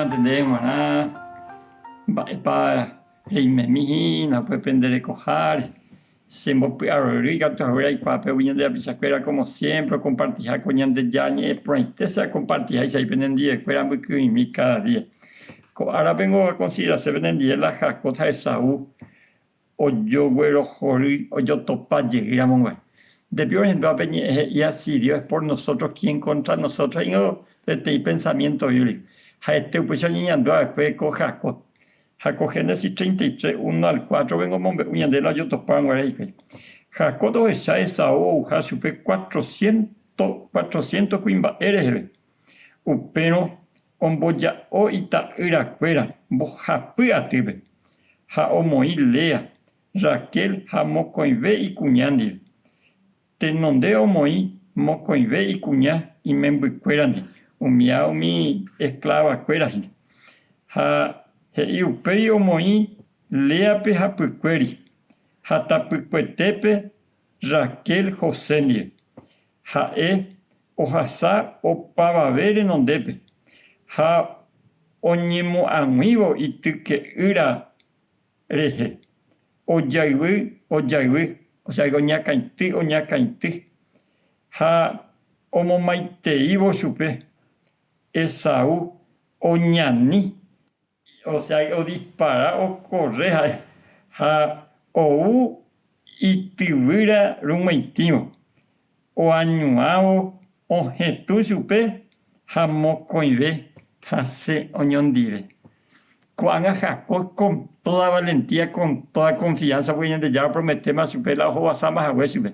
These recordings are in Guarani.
mante ndéve g̃uarã, mba'épa reimemi hína upe pende rekoháre. Chembopy'arory ikatu haguére aikuaa pégui ñande rapichakuéra como siempre okompartiha ko Ñandejára ñe'ẽ porãite che akompartiháicha avei penendivekuéra mbyky'ỹimi káda día. Ko árapengo akonsiderase penendive la Jacob ha Esaú ojoguerohory ojotopa jey ramo guare. Nde pio ohendúva pe ñe'ẽ he'íva si Dios es por nosotros, quién contra nosotros? Ha'éngo peteĩ pensamiento bíblico. Ha'ete upéicha oñeñandu va'ekue ko Jacob. Ha ko Génesis 33, 1 al 4 vengo omombe'u ñande la ojotopárõ guare hikuái. Jacob ohecha Esaú ouha chupe cuatrociento, cuatrocientos kuimba'e reheve. Upérõ omboja'o ita'yrakuéra mbohapy atýpe, ha omoĩ Lea, Raquel ha mokõive ikuña ndive. Tenonde omoĩ mokõive ikuña imembykuérandi, umía umi esklavakuéra hína. Ha he'i upéi omoĩ Léape hapykuéri, ha tapykuetépe Raquel José ndive. Ha'e ohasa opavave renondépe, ha oñemo'ag̃uívo ityke'ýra rehe, ojayvy, ojayvy, osea oñakãity, oñakãity, ha omomaiteívo chupe, Esaú oñani, osea odispara, okorre ha'e, ha ou ityvýra rug̃uaitĩvo. Oañuãvo ohetũ chupe ha mokõive hasẽ oñondive. Ko'ág̃a Jacob con toda valentía, con toda confianza, porque Ñandejára oprometéma chupe la ohovasáma hague chupe.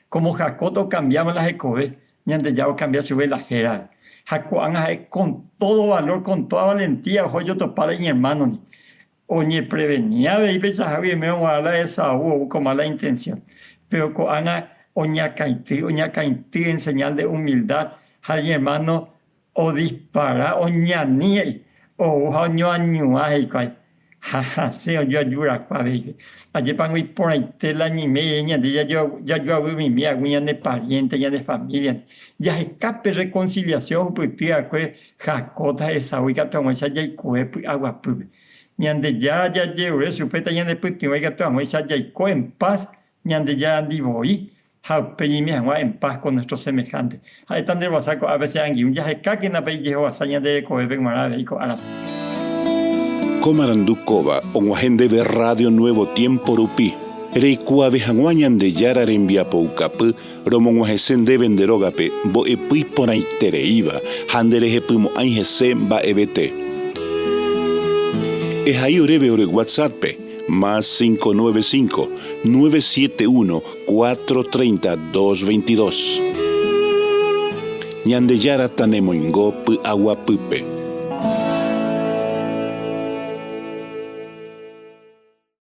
Como Jacob okambiáma la hekove, Ñandejára okambia chupe la héra. Ha ko'ág̃a ha'e con todo valor, con toda valentía oho ojotopa la iñermánondi. Oñepreveni avei peichahágui oimérõ g̃uarã la Esaú ou ko mala intensión. Péro ko'ág̃a oñakãity, oñakãity en señal de humildad ha iñermáno odispara, oñani he'i, ou ha oñoañuã hikuái ha hasẽ ojoajurakuaa avei. Ajépango iporãite la ñeime rire ñande jajoavyvimi ag̃ui ñane pariénte, ñane famíliandi. Jaheka pe rrekonciliasión ohupyty va'ekue Jacob ha Esaú ikatu hag̃uáicha jaikove py'aguapýpe. Ñandejára jajerure chupe tañanepytyvõ ikatu hag̃uáicha jaiko en paz Ñandejárandi voi ha upe ñaime hag̃ua en paz con nuestros semejantes. Ha'éta nde rovasa ko'ápe che angirũ, jahekákena pe ijehovasa ñande rekovépe g̃uarã avei ko árape. Ko marandu kóva og̃uahẽ ndéve Radio Nuevo Tiempo rupi, reikuaave hag̃ua Ñandejára rembiapoukapy Romog̃uahẽse ndéve nde rógape mbo'epy iporãitereíva ha nderehepymo'ãi hese mba'evete. Ehai oréve ore WhatsApp-pe, más 595, 971, 430, 222. Ñandejára tanemoingo py'aguapýpe.